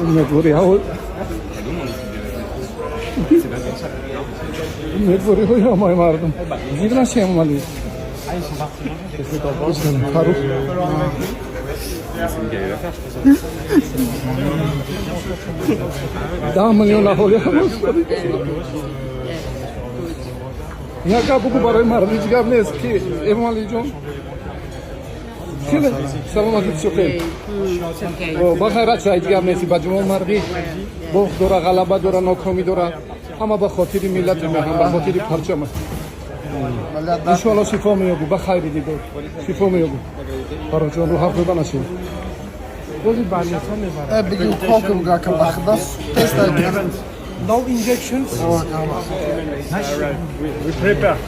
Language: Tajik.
Умедворӣ ҳаво, умедвориҳои ҳамаи мардум зир наши, Эмомалӣ. Фарух. 10 миллион аҳоли ҳама. Як гап бугу барои мардум, ҳеҷ гап нест ки, Эмомалиҷон, хеле саломатӣ, шукр. Ба хайрат ша, ҳеҷ гап нест. Ба ҷавонмардӣ бохт дора, ғалаба дора, нокомӣ дора, ҳама ба хотири миллати меҳан, ба хотири парчам. Иншоалло, шифо меёбӣ, ба хайри дидор, шифо меёбӣ, Фарроҳҷон, рӯ ҳақ дода нашед. Бигем кокум гака бахда тест. No injections. We prepare.